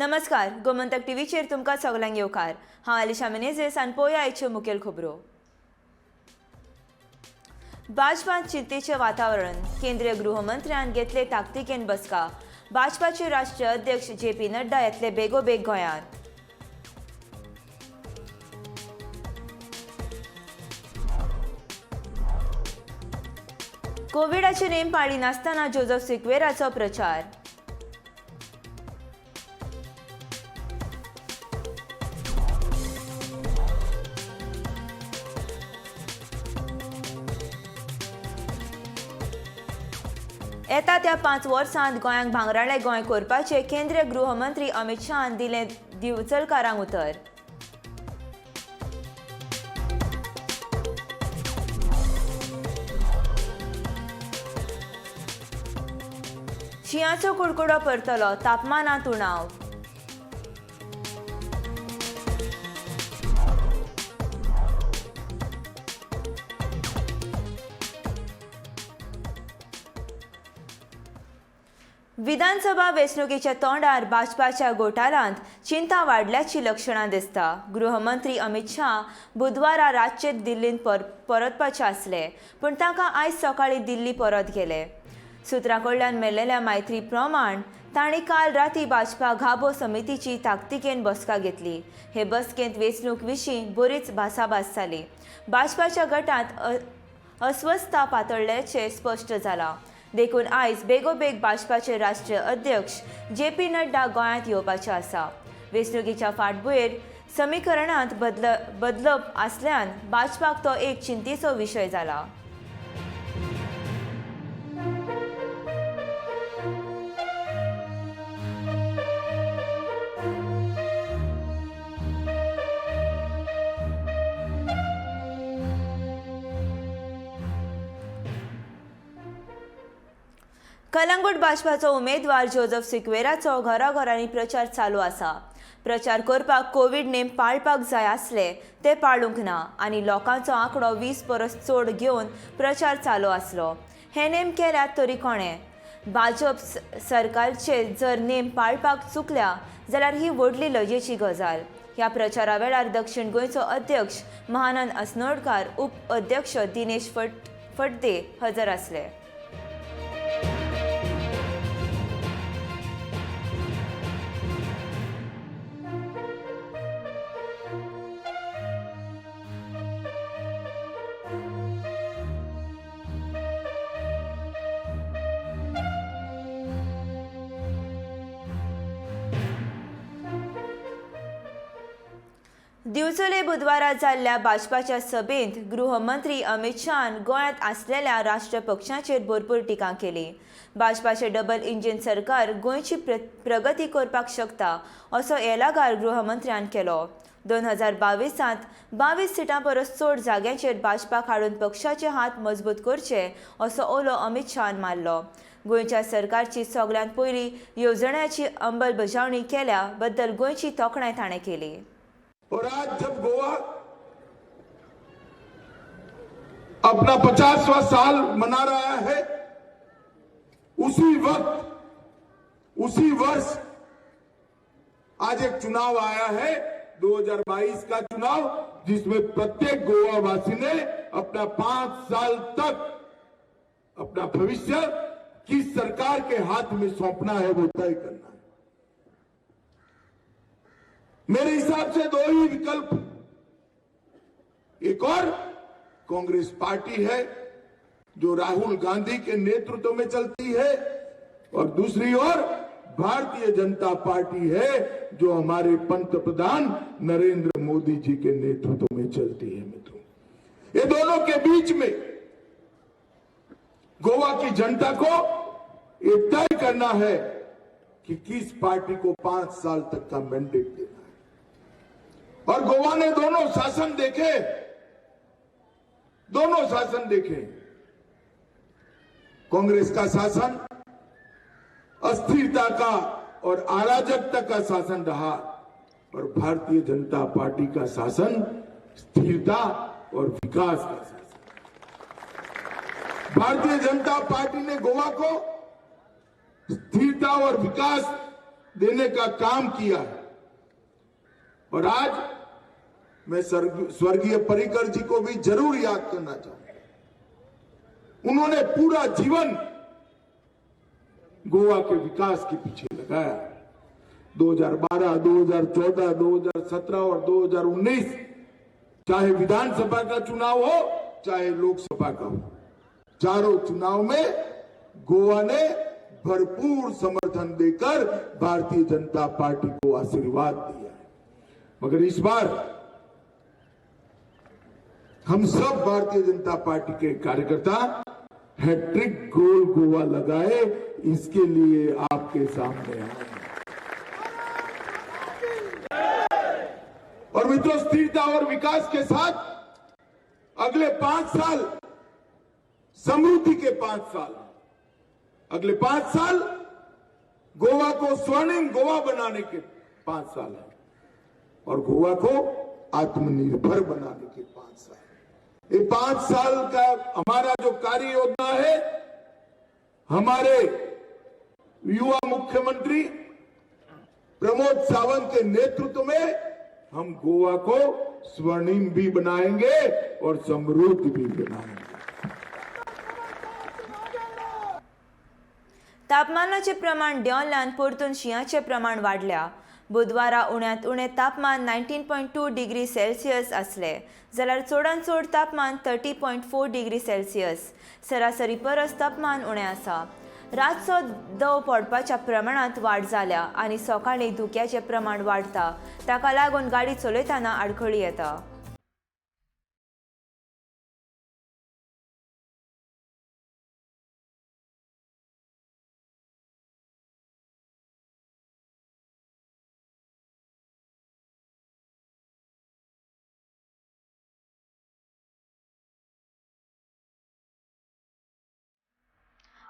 नमस्कार, गोमंतक टीव्हीचेर तुमकां सगल्यांक येवकार. हांव आलिशा मिनेझेस आनी पळोवया आयच्यो मुखेल खबरो. भाजपांत चिंतेचें वातावरण. केंद्रीय गृहमंत्र्यान घेतले ताकतिकेन बसका. भाजपाचे राष्ट्रीय अध्यक्ष जे पी नड्डा येतले बेगोबेग गोंयांत. कोविडाचे नेम पाळी नासतना जोजफ सिक्वेराचो प्रचार. येता त्या 5 वर्सांत गोंयांक भांगराळे गोंय करपाचे केंद्रीय गृहमंत्री अमित शहान दिले दिवचलकारांक उतर. शिंयाचो कुडकुडो परतलो, तापमानांत उणाव. विधानसभा वेंचणुकेच्या तोंडार भाजपाच्या घोटाळ्यांत चिंता वाडल्याची लक्षणां दिसता. गृहमंत्री अमित शाह बुधवारा रातचे दिल्लींत परतपाचे आसले, पूण तांकां आयज सकाळीं दिल्ली परत गेले. सुत्रां कडल्यान मेळिल्ल्या म्हायती प्रमाण तांणी काल राती भाजपा घाबो समितीची ताकतिकेन बसका घेतली. हे बसकेंत वेंचणूक विशीं बरीच भासाभास जाली. भाजपाच्या गटांत अस्वस्थता पातळ्ळ्याचें स्पश्ट जालां. देखून आयज बेगोबेग भाजपाचे राष्ट्रीय अध्यक्ष जे पी नड्डा गोंयांत येवपाचे आसा. वेंचणुकेच्या फाटभुंयेर समीकरणांत बदलप आसल्यान भाजपाक तो एक चिंतेचो विशय जाला. कलंगूट भाजपाचो उमेदवार जोजफ सिक्वेराचो घराघरांनी प्रचार चालू आसा. प्रचार करपाक कोवीड नेम पाळपाक जाय आसले ते पाळूंक ना आनी लोकांचो आंकडो 20 परस चड घेवन प्रचार चालू आसलो. हे नेम केल्यात तरी कोणें? भाजप सरकारचे जर नेम पाळपाक चुकल्या जाल्यार ही व्हडली लजेची गजाल. ह्या प्रचारा वेळार दक्षिण गोंयचो अध्यक्ष महानंद अस्नोडकार, उप अध्यक्ष दिनेश फडदे हजर आसले. दिवचले बुधवारा जाल्ल्या भाजपाच्या सभेंत गृहमंत्री अमित शहान गोंयांत आसलेल्या राष्ट्रीय पक्षाचेर भरपूर टिका केली. भाजपाचे डबल इंजिन सरकार गोंयची प्रगती करपाक शकता असो एलागार गृहमंत्र्यान केलो. 2022 22 सिटां परस चड जाग्यांचेर भाजपाक हाडून पक्षाचे हात मजबूत करचे असो उलो अमित शहान मारलो. गोंयच्या सरकारची सगळ्यांत पयली येवजण्याची अंमलबजावणी केल्या बद्दल गोंयची तोखणाय ताणें केली. और आज जब गोवा अपना 50वां साल मना रहा है, उसी वक्त उसी वर्ष आज एक चुनाव आया है, 2022 का चुनाव, जिसमें प्रत्येक गोवावासी ने अपना 5 साल तक अपना भविष्य किस सरकार के हाथ में सौंपना है वो तय करना है. मेरे हिसाब से 2 ही विकल्प, एक और कांग्रेस पार्टी है जो राहुल गांधी के नेतृत्व में चलती है, और दूसरी ओर भारतीय जनता पार्टी है जो हमारे पंत प्रधान नरेंद्र मोदी जी के नेतृत्व में चलती है. मित्रों, ये दोनों के बीच में गोवा की जनता को ये तय करना है कि किस पार्टी को 5 साल तक का मैंडेट देना है. और गोवा ने दोनों शासन देखे, दोनों शासन देखे. कांग्रेस का शासन अस्थिरता का और अराजकता का शासन रहा, और भारतीय जनता पार्टी का शासन स्थिरता और विकास का शासन. भारतीय जनता पार्टी ने गोवा को स्थिरता और विकास देने का काम किया है। और आज मैं स्वर्गीय पर्रिकर जी को भी जरूर याद करना चाहूंगा। उन्होंने पूरा जीवन गोवा के विकास के पीछे लगाया। 2012, 2014, 2017 और 2019, चाहे विधानसभा का चुनाव हो चाहे लोकसभा का हो, चारों चुनाव में गोवा ने भरपूर समर्थन देकर भारतीय जनता पार्टी को आशीर्वाद दिया है। मगर इस बार हम सब भारतीय जनता पार्टी के कार्यकर्ता हैट्रिक गोल गोवा लगाए, इसके लिए आपके सामने आए। और मित्रों, स्थिरता और विकास के साथ अगले 5 साल समृद्धि के 5 साल, अगले 5 साल गोवा को स्वर्णिम गोवा बनाने के 5 साल है और गोवा को आत्मनिर्भर बनाने के 5 साल। ये 5 साल का हमारा जो कार्य योजना है, हमारे युवा मुख्यमंत्री प्रमोद सावंत के नेतृत्व में हम गोवा को स्वर्णिम भी बनाएंगे और समृद्ध भी बनाएंगे। तापमानाचे प्रमाण देंवल्यान परतून शिंयाचें प्रमाण वाडल्या। बुधवारा उण्यांत उणें तापमान 19.2 डिग्री सेल्सियस आसलें जाल्यार चडांत चड तापमान 30.4 डिग्री सेल्सियस सरासरी परस तापमान उणें आसा। रातचो दव पडपाच्या प्रमाणांत वाड जाल्या आनी सकाळीं धुक्याचें प्रमाण वाडटा, ताका लागून गाडी चलयतना आडखळी येता।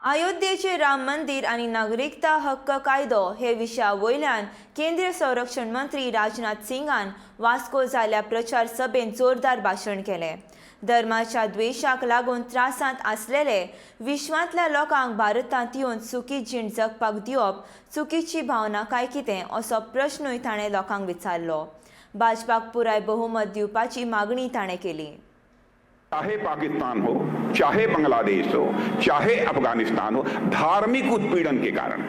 अयोध्येचे राम मंदिर आनी नागरिकता हक्क कायदो हे विशया वयल्यान केंद्रीय संरक्षण मंत्री राजनाथ सिंगान वास्को जाल्ल्या प्रचार सभेंत जोरदार भाशण केलें। धर्माच्या द्वेशाक लागून त्रासांत आसलेले विश्वांतल्या लोकांक भारतांत येवन सुखी जीण जगपाक दिवप चुकीची भावना काय कितें असो प्रश्नूय ताणें लोकांक विचारलो। भाजपाक पुराय बहुमत दिवपाची मागणी ताणें केली। चाहे पाकिस्तान हो, चाहे बांग्लादेश हो, चाहे अफगानिस्तान हो, धार्मिक उत्पीड़न के कारण,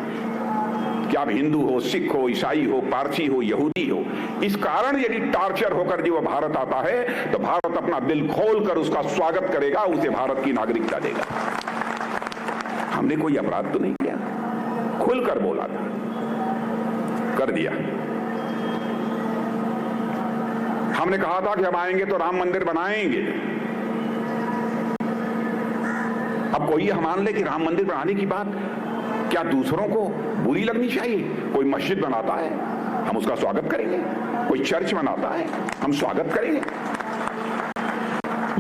क्या आप हिंदू हो, सिख हो, ईसाई हो, पारसी हो, यहूदी हो, इस कारण यदि टॉर्चर होकर जी वो भारत आता है तो भारत अपना दिल खोलकर उसका स्वागत करेगा, उसे भारत की नागरिकता देगा। हमने कोई अपराध तो नहीं किया, खुलकर बोला था, कर दिया। हमने कहा था कि हम आएंगे तो राम मंदिर बनाएंगे। अब कोई यह मान ले कि राम मंदिर बनाने की बात क्या दूसरों को बुरी लगनी चाहिए? कोई मस्जिद बनाता है, हम उसका स्वागत करेंगे, कोई चर्च बनाता है, हम स्वागत करेंगे,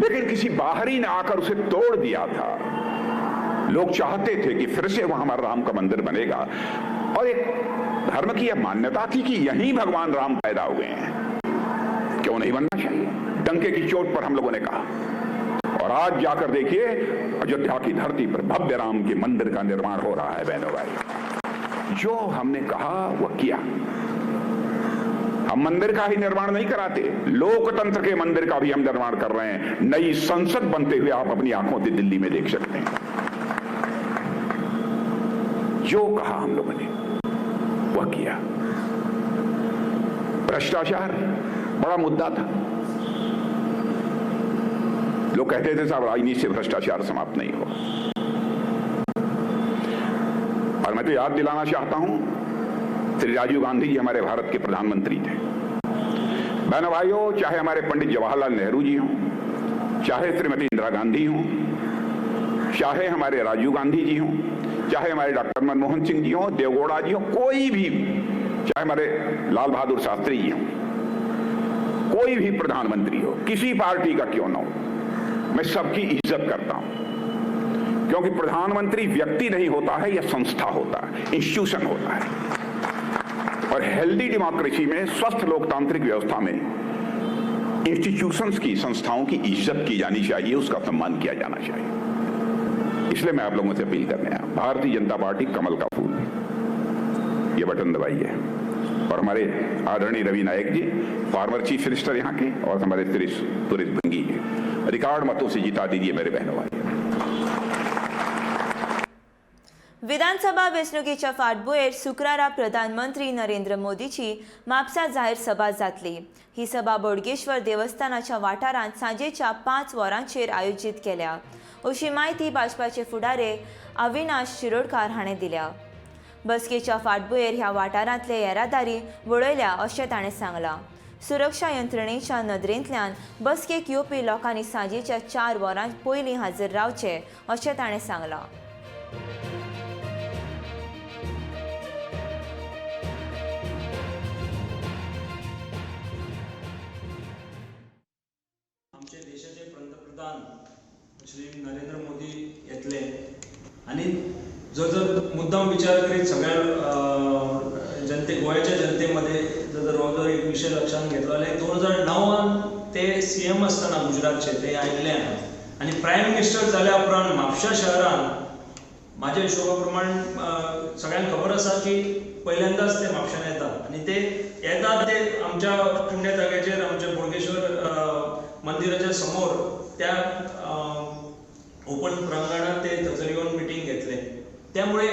लेकिन किसी बाहरी ने आकर उसे तोड़ दिया था। लोग चाहते थे कि फिर से वहां हमारा राम का मंदिर बनेगा और एक धर्म की यह मान्यता थी कि यहीं भगवान राम पैदा हुए हैं, क्यों नहीं बनना चाहिए? डंके की चोट पर हम लोगों ने कहा और आज जाकर देखिए अयोध्या की धरती पर भव्य राम के मंदिर का निर्माण हो रहा है। बहनों भाई, जो हमने कहा वह किया। हम मंदिर का ही निर्माण नहीं कराते, लोकतंत्र के मंदिर का भी हम निर्माण कर रहे हैं। नई संसद बनते हुए आप अपनी आंखों से दिल्ली में देख सकते हैं। जो कहा हम लोगों ने वह किया। भ्रष्टाचार बड़ा मुद्दा था। लोग कहते थे साहब राजनीति से भ्रष्टाचार समाप्त नहीं हो। और मैं तो याद दिलाना चाहता हूं, श्री राजीव गांधी जी हमारे भारत के प्रधानमंत्री थे। बहनों भाइयों, चाहे हमारे पंडित जवाहरलाल नेहरू जी हों, चाहे श्रीमती इंदिरा गांधी हों, चाहे हमारे राजीव गांधी जी हों, चाहे हमारे डॉक्टर मनमोहन सिंह जी हों, देवगौड़ा जी हों, कोई भी, चाहे हमारे लाल बहादुर शास्त्री जी हों, कोई भी प्रधानमंत्री हो, किसी पार्टी का क्यों ना हो, मैं सबकी इज्जत करता हूं, क्योंकि प्रधानमंत्री व्यक्ति नहीं होता है, यह संस्था होता है, इंस्टीट्यूशन होता है। और हेल्दी डेमोक्रेसी में, स्वस्थ लोकतांत्रिक व्यवस्था में इंस्टीट्यूशंस की, संस्थाओं की इज्जत की जानी चाहिए, उसका सम्मान किया जाना चाहिए। इसलिए मैं आप लोगों से अपील करने आया, भारतीय जनता पार्टी कमल का फूल है। ये बटन दबाइए। और हमारे आदरणीय Ravi Naik ji, former chief minister यहाँ के, और हमारे श्री सुरेश भंगी जी, रिकॉर्ड मतों से जिता दीजिए मेरे बहनों भाई। विधानसभा वेंचणुकेच्या फाटभुंयेर शुक्रारा प्रधानमंत्री नरेंद्र मोदीची म्हापसा जाहीर सभा जातली। ही सभा बोडगेश्वर देवस्थानाच्या वाठारांत सांजेच्या 5 वरांचेर आयोजीत केल्या, अशी म्हायती भाजपाचे फुडारे अविनाश शिरोडकार हाणें दिल्या। बसकेच्या फाटभुंयेर ह्या वाठारांतले येरादारी वळयल्या अशें ताणें सांगलां। सुरक्षा यंत्रणेच्या नदरेंतल्यान बसकेक येवपी लोकांनी सांजेच्या 4 वरां पयलीं हाजीर रावचें अशें ताणें सांगलां। आमचे देशाचे पंतप्रधान श्री नरेंद्र मोदी येतले आनी जर जर मुद्दाम विचार करीत सगळ्या जनते गोंयच्या जनतेमध्ये जर जर एक विशय लक्षात घेतलो जाल्यार 2009 ते सीएम आसतना गुजरातचे ते आयिल्ले आनी प्रायम मिनिस्टर जाल्या उपरांत म्हापशा शहरान म्हाज्या हिशोबा प्रमाण सगळ्यांक खबर आसा की पहिल्यांदाच ते म्हापशान येतात आनी ते येतात ते आमच्या पुण्य जाग्याचेर आमच्या बोडगेश्वर मंदिराच्या समोर त्या ओपन प्रांगणात ते थंयसर येवन मिटींग घेतले। त्यामुळे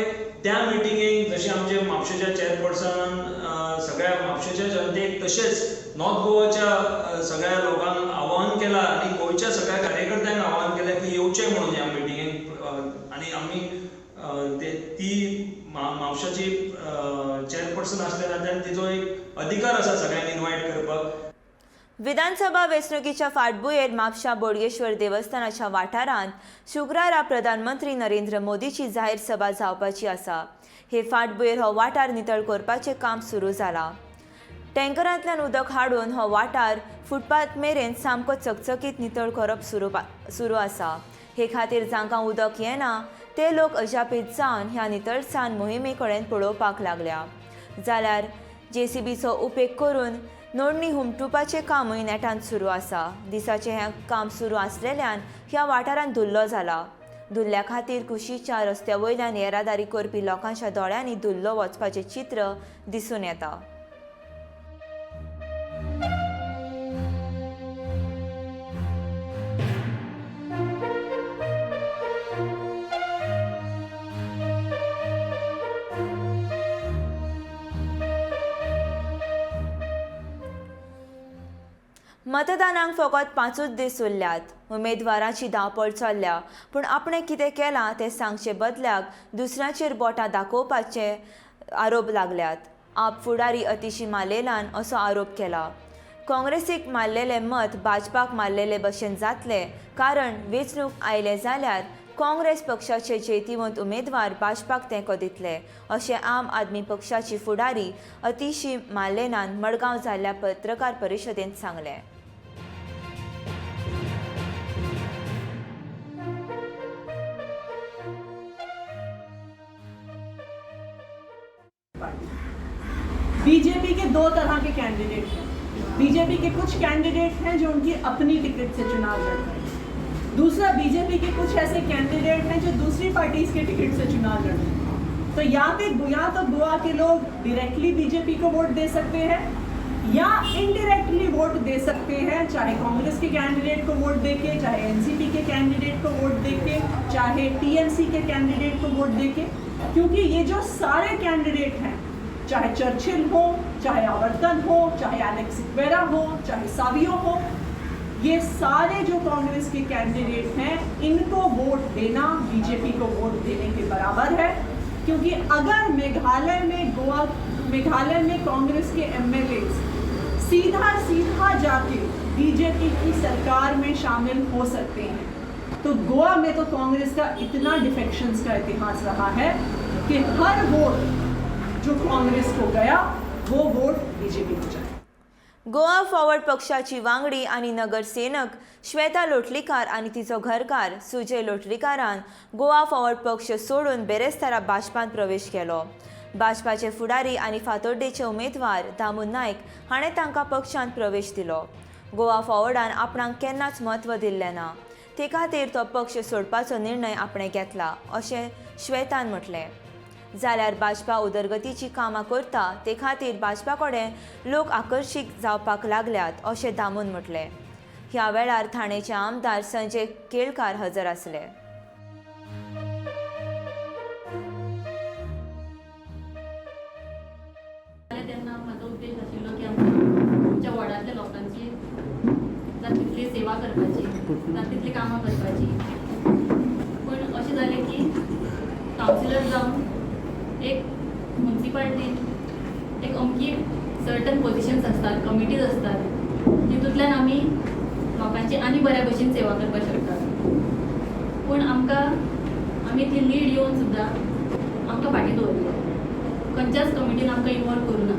त्या मिटिंगेक जशें आमचे म्हापशेच्या चेअरपर्सनान सगळ्या म्हापशेच्या जनतेक तशेंच नॉर्थ गोवाच्या सगळ्या लोकांक आवाहन केलां आनी गोंयच्या सगळ्या कार्यकर्त्यांक आवाहन केलां की येवचें म्हणून ह्या मिटिंगेक आनी आमी ती म्हापशाची चेअरपर्सन आसल्या नात्यान तिचो एक अधिकार आसा सगळ्यांक इनवायट करपाक। विधानसभा वेंचणुकेच्या फाटभुंयेर म्हापशा बोडगेश्वर देवस्थानाच्या वाठारांत शुक्रारा प्रधानमंत्री नरेंद्र मोदीची जाहीर सभा जावपाची आसा। हे फाटभुंयेर हो वाठार नितळ करपाचें काम सुरू जालां। टँकरांतल्यान उदक हाडून हो वाठार फुटपाथ मेरेन सामको चकचकीत नितळ करप सुरू आसा। हे खातीर जांकां उदक येना ते लोक अजापीत जावन ह्या नितळसाण मोहिमे कडेन पळोवपाक लागल्या। जाल्यार जेसीबीचो उपेग करून नोंदणी हुमटुपाचें कामूय नेटान सुरू आसा। दिसाचें हें काम सुरू आसलेल्यान ह्या वाठारांत धुल्लो जाला। धुल्ल्या खातीर कुशीच्या रस्त्या वयल्यान येरादारी करपी लोकांच्या दोळ्यांनी धुल्लो वचपाचें चित्र दिसून येता। मतदानाक फकत 5 दीस उरल्यात। उमेदवारांची धांवपळ चल्ल्या, पूण आपणें कितें केलां तें सांगचे बदल्याक दुसऱ्यांचेर बोटां दाखोवपाचे आरोप लागल्यात। आप फुडारी अतिशी मालेलान असो आरोप केला। काँग्रेसीक मारलेलें मत भाजपाक मारलेले भशेन जातलें, कारण वेंचणूक आयले जाल्यार काँग्रेस पक्षाचे जैतिवंत उमेदवार भाजपाक तेंको दितले अशें आम आदमी पक्षाची फुडारी अतिशी मालेनान मडगांव जाल्ल्या पत्रकार परिशदेंत सांगलें। बीजेपी के 2 तरह के कैंडिडेट हैं। बीजेपी के कुछ कैंडिडेट हैं जो उनकी अपनी टिकट से चुनाव लड़ रहे हैं, दूसरा बीजेपी के कुछ ऐसे कैंडिडेट हैं जो दूसरी पार्टीज के टिकट से चुनाव लड़ रहे हैं। तो या तो गोवा के लोग डायरेक्टली बीजेपी को वोट दे सकते हैं या इनडायरेक्टली वोट दे सकते हैं, चाहे कांग्रेस के कैंडिडेट को वोट देके, चाहे एनसीपी के कैंडिडेट को वोट देके, चाहे टीएमसी के कैंडिडेट को वोट देके, क्योंकि ये जो सारे कैंडिडेट हैं, चाहे चर्चिल हो, चाहे आवर्तन हो, चाहे एलेक्स सिक्वेरा हो, चाहे सावियो हो, ये सारे जो कांग्रेस के कैंडिडेट हैं इनको वोट देना बीजेपी को वोट देने के बराबर है। क्योंकि अगर मेघालय में कांग्रेस के एमएलए सीधा सीधा जाके बीजेपी की सरकार में शामिल हो सकते हैं, तो गोवा में तो कांग्रेस का इतना डिफेक्शंस का इतिहास रहा है कि हर वोट जो कांग्रेस को गया वो वोट बीजेपी को जाए। गोवा फॉरवर्ड पक्षाची वांगडी आनी नगरसेनक श्वेता लोटलीकार आनी तिचो घरकार सुजय लोटलीकारान गोवा फॉरवर्ड पक्ष सोडून बेरेस्तारा भाजपांत प्रवेश केलो। भाजपाचे फुडारी आनी फातोड्डेचे उमेदवार दामू नायक हाणें तांकां पक्षांत प्रवेश दिलो। गोवा फॉरवर्डान आपणाक केन्नाच म्हत्व दिल्लें ना, ते खातीर तो पक्ष सोडपाचो निर्णय आपणें घेतला अशें श्वेतान म्हटलें। जाल्यार भाजपा उदरगतीची कामां करता ते खातीर भाजपा कडेन लोक आकर्शीत जावपाक लागल्यात अशें दामून म्हटलें. ह्या वेळार ठाणेचे आमदार संजय केळकार हजर आसले. तेन्ना म्हाजो उद्देश आशिल्लो की आमच्या वॉर्डांतल्या लोकांची जाता तितली सेवा करपाची, जाता तितली कामां करपाची. पूण अशें जालें की कावन्सिलर जावन एक मुन्सिपाल्टीन एक अमकी सर्टन पोजिशन्स आसतात, कमिटीज आसतात, तितूंतल्यान आमी लोकांची आनी बऱ्या भशेन सेवा करपाक शकतात. पूण आमकां आमी इतली लीड येवन सुद्दां आमकां फाटीं दवरले, खंयच्याच कमिटीन आमकां इनवॉल्व करूं ना.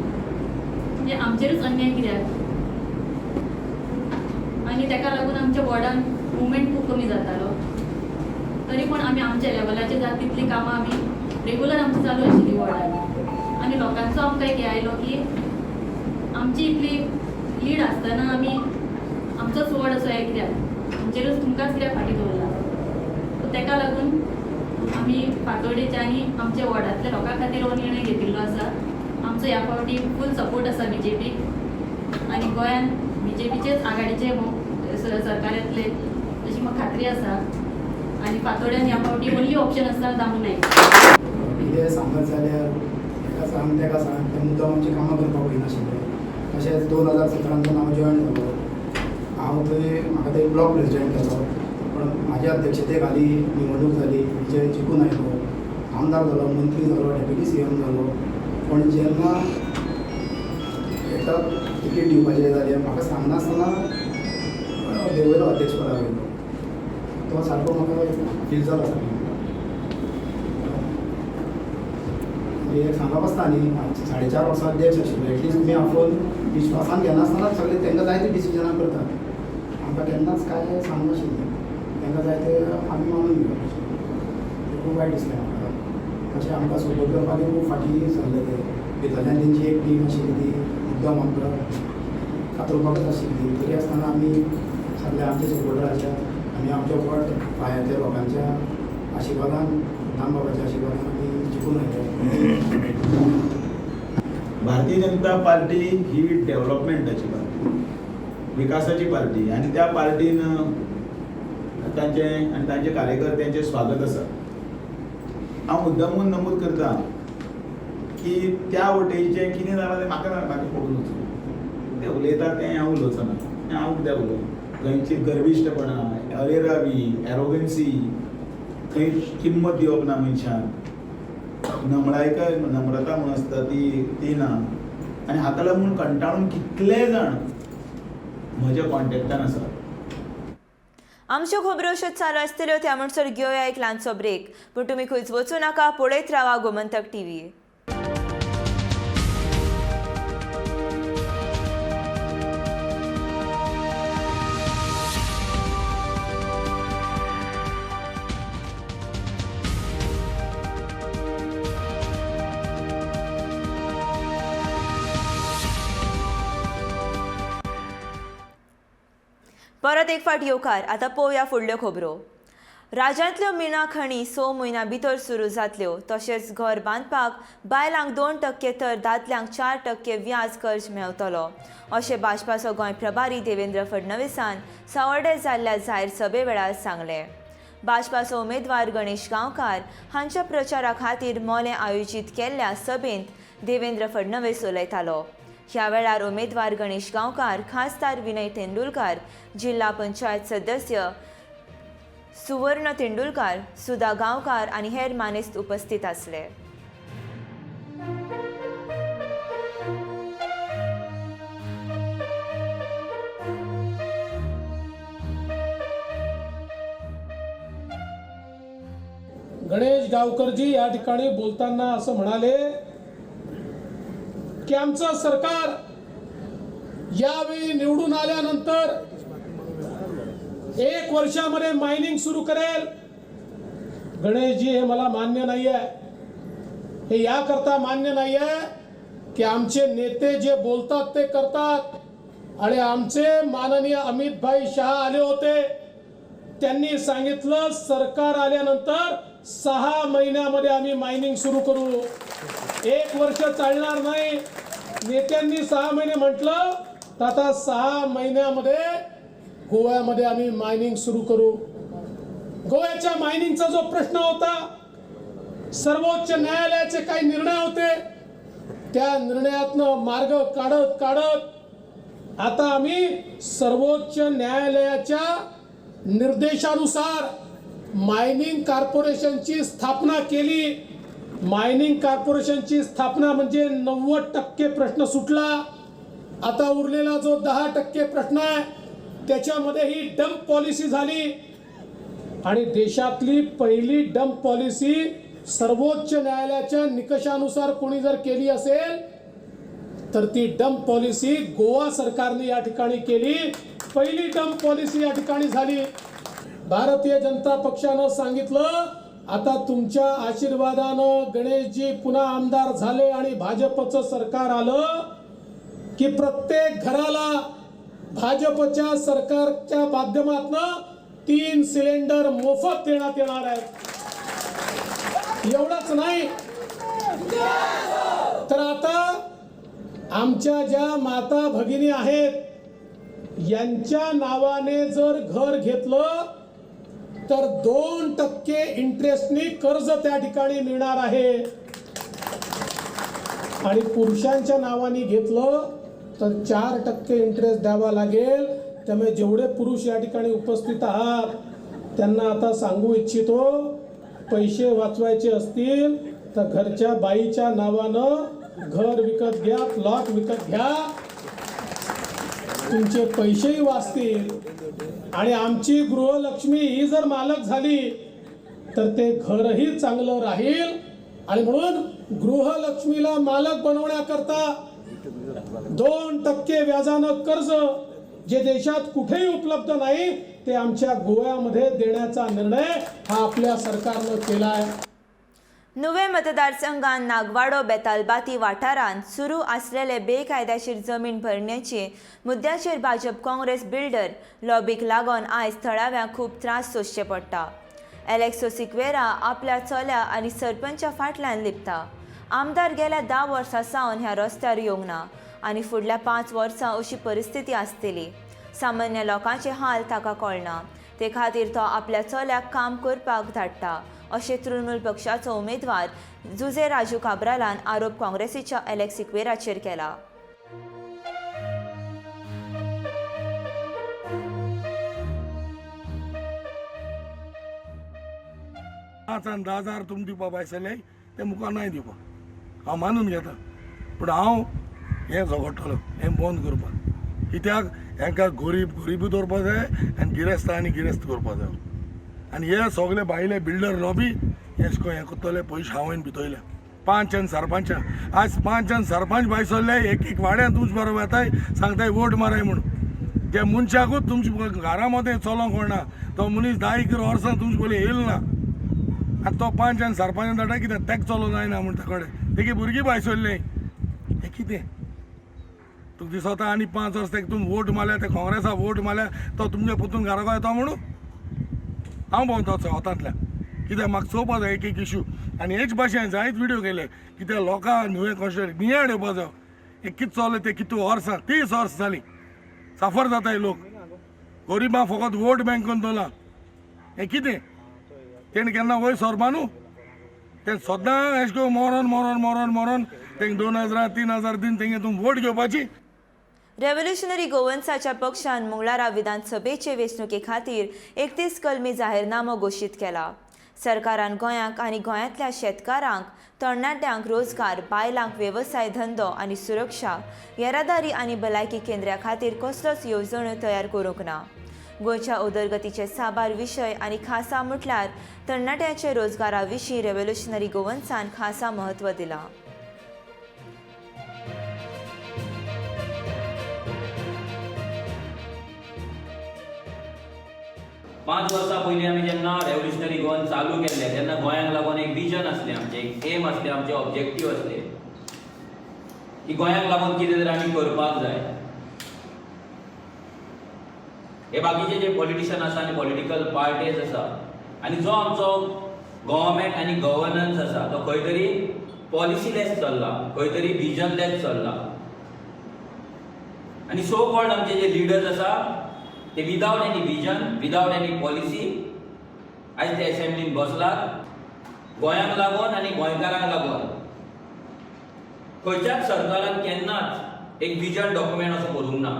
म्हणजे आमचेरूच अन्याय कित्याक? आनी ताका लागून आमच्या वॉर्डान मुवमेंट खूब कमी जातालो. तरी पूण आमी आमच्या लेवलाचेर जाता तितलीं कामां आमी रेगुलर आमची चालू आशिल्ली वॉर्डान. आनी लोकांचो आमकां एक हें आयलो की आमची इतली लीड आसतना आमी आमचोच वॉर्ड असो हें कित्याक, आमचेरूच तुमकांच कित्याक फाटीं दवरला. सो ताका लागून आमी फातोडेच्या आनी आमच्या वॉर्डांतल्या लोकां खातीर हो निर्णय घेतिल्लो आसा. आमचो ह्या फावटी फूल सपोर्ट आसा बीजेपीक आनी गोंयान बीजेपीचेच आघाडीचे सरकार येतले अशी म्हाका खात्री आसा. आनी फातोड्यान ह्या फावटी ओन्ली ऑप्शन आसा दामू नायक. कितें सांगत जाल्यार एका सांग तेका सांग, ते मुद्दाम आमची कामां करपाक वयनाशिल्ले. तशेंच 2017 हांव जॉयन जालो, हांव थंय म्हाका थंय ब्लॉक प्रेजिडेंट केलो, पण म्हाज्या अध्यक्षते खाली निवडणूक जाली, विजय जिखून आयलो, आमदार जालो, मंत्री जालो, डेप्युटी सीएम जालो. पण जेन्ना एका तिकीट दिवपाचें जालें म्हाका सांगनासतना देवयलो अध्यक्ष पदा वयलो, तो सारको म्हाका फील जालो सारको. म्हणजे सांगप आसता न्ही, 4.5 वर्सां अध्यक्ष आशिल्लो, एटलिस्ट तुमी आपोवन विश्वासान घेनासतना सगळे तांकां जायते डिसिजनां करतात, आमकां केन्नाच कांय सांगनाशिल्लें, तांकां जाय ते आमी मानून घेवपाचें. तें खूब वायट दिसलें म्हाका. तशें आमकां सपोर्ट करपाक खूब फाटीं सरले ते, भितरल्यान तेंची एक टीम आशिल्ली ती मुद्दाम आमकां कातरोवपाकच आशिल्ली. तरी आसतना आमी सगळे आमच्या सपोर्टराच्या आनी आमच्या वॉर्ड पायांतल्या लोकांच्या आशिर्वादान, दामबाबाच्या आशिर्वादान आमी जिखून आयले. भारतीय जनता पार्टी ही डेव्हलपमेंटाची पार्टी, विकासाची पार्टी आनी त्या पार्टीन तांचें आनी तांचे कार्यकर्त्यांचें स्वागत आसा. हांव मुद्दामून नमूद करता की त्या वटेचें कितें जालां तें म्हाका म्हाका पडून वचूं, ते उलयतात तें हांव उलोवचो ना, हांव कित्याक उलोवं. थंयची गर्विश्टपणां, अरेरावी, एरोगन्सी, थंय किंमत दिवप ना मनशान, नमळायका नम्रता म्हूण आसता ती ती ना. आनी हाका लागून कंटाळून कितले जाण म्हज्या कॉन्टेक्टान आसा. आमच्यो खबरो अश्योच चालू आसतल्यो, त्या म्हणसर घेवया एक ल्हानसो ब्रेक. पूण तुमी खंयच वचूं नाका, पळयत रावा गोमंतक टीव्ही. परत एक फावट येवकार. आतां पळोवया फुडल्यो खबरो. राज्यांतल्यो मिना खणी 6 म्हयन्यां भितर सुरू जातल्यो. तशेंच घर बांदपाक बायलांक 2% तर दादल्यांक 4% व्याज कर्ज मेळटलो अशें भाजपाचो गोंय प्रभारी देवेंद्र फडणवीसान सावर्डे जाल्ल्या जाहीर सभे वेळार सांगलें. भाजपाचो उमेदवार गणेश गांवकार हांच्या प्रचारा खातीर मोलें आयोजीत केल्ल्या सभेंत देवेंद्र फडणवीस उलयतालो. ह्या वेळार उमेदवार गणेश गांवकार, खासदार विनय तेंडुलकार, जिल्हा पंचायत सदस्य सुवर्ण तेंडुलकार, सुधा गांवकार आनी हेर मानेस्त उपस्थित आसले. गणेश गावकरजी या ठिकाणी बोलताना असं म्हणाले की आमचं सरकार यावेळी निवडून आल्यानंतर 1 वर्षामध्ये मायनिंग सुरू करेल. गणेशजी, हे मला मान्य नाही आहे. हे याकरता मान्य नाही आहे की आमचे नेते जे बोलतात ते करतात. आणि आमचे माननीय अमित भाई शाह आले होते, त्यांनी सांगितलं सरकार आल्यानंतर 6 महिन्यामध्ये आम्ही मायनिंग सुरू करू। 1 वर्ष चालणार नाही। नेत्यांनी 6 महिने म्हटलं तर आता 6 महिन्यामध्ये गोव्यामध्ये आम्ही मायनिंग सुरू करू। गोव्याच्या मायनिंगचा जो प्रश्न होता, सर्वोच्च न्यायालयाचे काही निर्णय होते, त्या निर्णयातनं मार्ग काढत काढत आता आम्ही सर्वोच्च न्यायालयाच्या निर्देशानुसार मायनिंग कॉर्पोरेशनची स्थापना केली। मायनिंग कॉर्पोरेशनची स्थापना म्हणजे 90% प्रश्न सुटला। आता उरलेला जो 10% प्रश्न आहे त्याच्यामध्ये ही डंप पॉलिसी झाली आणि देशातली पहिली डंप पॉलिसी सर्वोच्च न्यायालयाच्या निकषानुसार कोणी जर केली असेल तर ती डंप पॉलिसी गोवा सरकारने या ठिकाणी केली। पहिली डंप पॉलिसी या ठिकाणी झाली। भारतीय जनता पक्षानं सांगितलं आता तुमच्या आशीर्वादानं गणेशजी पुन्हा आमदार झाले आणि भाजपचं सरकार आलं की प्रत्येक घराला भाजपच्या सरकारच्या माध्यमातून 3 सिलेंडर मोफत देण्यात येणार आहेत। एवढंच नाही तर आता आमच्या ज्या माता भगिनी आहेत यांच्या नावाने जर घर घेतलं तर 2% इंटरेस्टनी कर्ज त्या ठिकाणी मिळणार आहे आणि पुरुषांच्या नावाने घेतलं तर 4% इंटरेस्ट द्यावा लागेल। त्यामुळे जेवढे पुरुष या ठिकाणी उपस्थित आहात त्यांना आता सांगू इच्छितो, पैसे वाचवायचे असतील तर घरच्या बाईच्या नावानं घर विकत घ्या, प्लॉट विकत घ्या, तुमचे पैसेही वाचतील आणि आमची गृहलक्ष्मी ही जर मालक झाली तर ते घरही चांगलं राहील। आणि म्हणून गृहलक्ष्मीला मालक बनवण्याकरता 2% व्याजानं कर्ज जे देशात कुठेही उपलब्ध नाही ते आमच्या गोव्यामध्ये देण्याचा निर्णय हा आपल्या सरकारनं केला आहे। नुवे मतदारसंघात नागवाडो बेतालबाती वाठारांत सुरू आसलेले बेकायदेशीर जमीन भरण्याचे मुद्द्याचेर भाजप काँग्रेस बिल्डर लॉबीक लागून आयज थळाव्यांक खूब त्रास सोंसचे पडटा। एलेक्सो सिक्वेरा आपल्या चल्या आनी सरपंचा फाटल्यान लिपता। आमदार गेल्या 10 वर्सां सावन ह्या रस्त्यार येवंक ना आनी फुडल्या 5 वर्सां अशी परिस्थिती आसतली। सामान्य लोकांचे हाल ताका कळना, ते खातीर तो आपल्या चल्याक काम करपाक धाडटा अशें तृणमूल पक्षाचो उमेदवार जुझे राजू काब्रालान आरोप काँग्रेसीच्या एलेक्स सिक्वेराचेर केला। 5 आनी 10 हजार तुमी दिवपा बाय जाल्यार ते मुखार नाय दिवपा हांव मानून घेता, पूण हांव हें झगडटलो हें बंद करपाक, कित्याक हेंकां गरीब गरिबी दवरपा जाय आनी गिरेस्त आनी गिरेस्त करपा जाय। आनी हे सगळे भायले बिल्डर लॉबी हे हें करतले पयशे हांवें भितयले 5 आनी सरपंच, आज 5 आनी सरपंच भायर सरले एक एक वाड्यान तुमचे बरोबर येताय सांगताय वोट माराय म्हणून, त्या मनशाकूच तुमच्या घरा मदें चलोंक कळना, तो मनीस 10 11 वर्सां तुमचे पयलीं येयल ना आनी तो 5 आनी सरपंच धाडटा कित्याक तेका चलो जायना म्हूण त्या कडेन तेगे भुरगीं भायर सरलीं। हें कितें तुका दिसता? आनी 5 वर्सां तेका तुमी वोट मारल्या, ते काँग्रेसाक वोट मारल्या, तो तुमगे परतून घरा येता म्हणून हांव भोंवता चवथांतल्यान, कित्याक म्हाका चोवपा जाय एक एक इशू। आनी हेच भाशेन जायत व्हिडियो केले कित्याक लोकांक नुवें कॉन्स्टिट्युएन्सी नियाळ येवपा जाय, हें कितें चल्लें तें कितू वर्सां 30 वर्सां जालीं साफर जाताय लोक, गरिबां फकत वोट बँक करून दवरलां। हें कितें तेणें केन्ना वयर सरपा न्हू, तें सदां अशें करून मरोन मरोन मरोन मरोन तेंका 2000 3000 दिवन तेंगे तुमी वोट घेवपाची। रेव्होल्युशनरी गोवन्साच्या पक्षान मंगळारा विधानसभेचे वेंचणुके खातीर 31 कलमी जाहीरनामो घोशीत केला। सरकारान गोंयांक आनी गोंयांतल्या शेतकारांक, तरणाट्यांक रोजगार, बायलांक वेवसाय धंदो आनी सुरक्षा, येरादारी आनी भलायकी केंद्रा खातीर कसलोच येवजण्यो तयार करूंक ना। गोंयच्या उदरगतीचे साबार विशय आनी खासा म्हटल्यार तरणाट्यांच्या रोजगारा विशीं रेव्होल्युशनरी गोवन्सान खासा म्हत्व दिलां। पांच वर्सां पयलीं आमी जेन्ना रेव्होल्युशनरी गोवन चालू केल्लें तेन्ना गोंयांक लागून एक विजन आसलें, आमचें एक एम आसलें, आमचें ऑब्जेक्टीव आसलें की गोंयांक लागून कितें तरी आमी करपाक जाय। हे बाकीचे जे पॉलिटिशन आसा आनी पॉलिटिकल पार्टीज आसा आनी जो आमचो गव्हर्मेंट आनी गव्हर्नन्स आसा तो खंय तरी पॉलिसीलेस चल्ला, खंय तरी विजनलेस चल्ला. आनी सो कॉल्ड आमचे जे लिडर्स आसा ते without any vision, without any policy आयज ते असेंब्लीन बसलात. गोंयांक लागून आनी गोंयकारांक लागून खंयच्याच सरकारान केन्नाच एक विजन डॉक्युमेंट असो करूंक ना.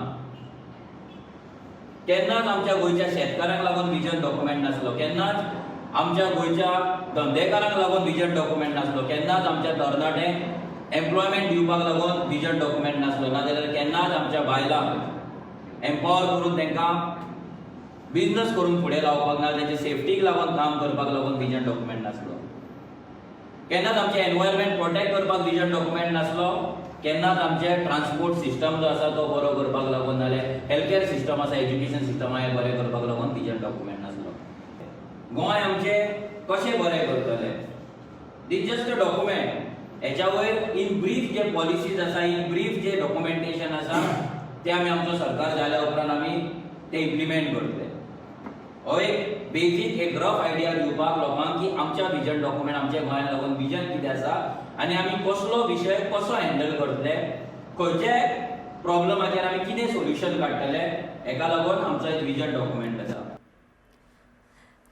केन्नाच आमच्या गोंयच्या शेतकारांक लागून विजन डॉक्युमेंट नासलो, केन्नाच आमच्या गोंयच्या धंदेकारांक लागून विजन डॉक्युमेंट नासलो, केन्नाच आमच्या तरणाट्यांक एम्प्लॉयमेंट दिवपाक लागून विजन डॉक्युमेंट नासलो, नाजाल्यार केन्नाच आमच्या बायलांक एम्पावर करून तांकां बिजनस करून फुडें लावपाक ना, तेंच्या सेफ्टीक लागून काम करपाक लागून विजन डॉक्युमेंट नासलो. केन्नाच आमचें एनवायरमेंट प्रोटेक्ट करपाक विजन डॉक्युमेंट नासलो, केन्नाच आमचें ट्रान्सपोर्ट सिस्टम जो आसा तो बरो करपाक लागून, नाल्यार हेल्थ सिस्टम आसा, एज्युकेशन सिस्टम आसा, बरें करपाक लागून विजन डॉक्युमेंट नासलो. गोंय आमचें कशें बरें करतले? This just a document. हेच्या वयर इन ब्रीफ जे पॉलिसीज आसा, इन ब्रीफ जे डॉक्युमेंटेशन आसा, ते आमी आमचो सरकार जाल्या उपरांत आमी ते इम्प्लिमेंट करतले. हो एक बेजीक, एक रफ आयडिया दिवपाक लोकांक की आमच्या विजन डॉक्युमेंट, आमच्या गोंयांत लागून विजन कितें आसा आनी आमी कसलो विशय कसो हँडल करतले, खंयचे प्रॉब्लमाचेर आमी कितें सोल्युशन काडटले, हेका लागून आमचो एक विजन डॉक्युमेंट आसा.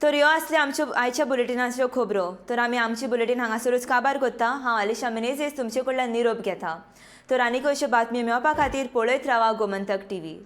तर ह्यो आसल्यो आमच्यो आयच्या बुलेटिनाच्यो खबरो. तर आमी आमची बुलेटीन हांगासरूच काबार करता. हांव आलिशा मिनेझीस तुमचे कडल्यान निरोप घेता. तर आनीक अश्यो बातम्यो मेळपा खातीर पळयत रावा गोमंतक टीव्ही.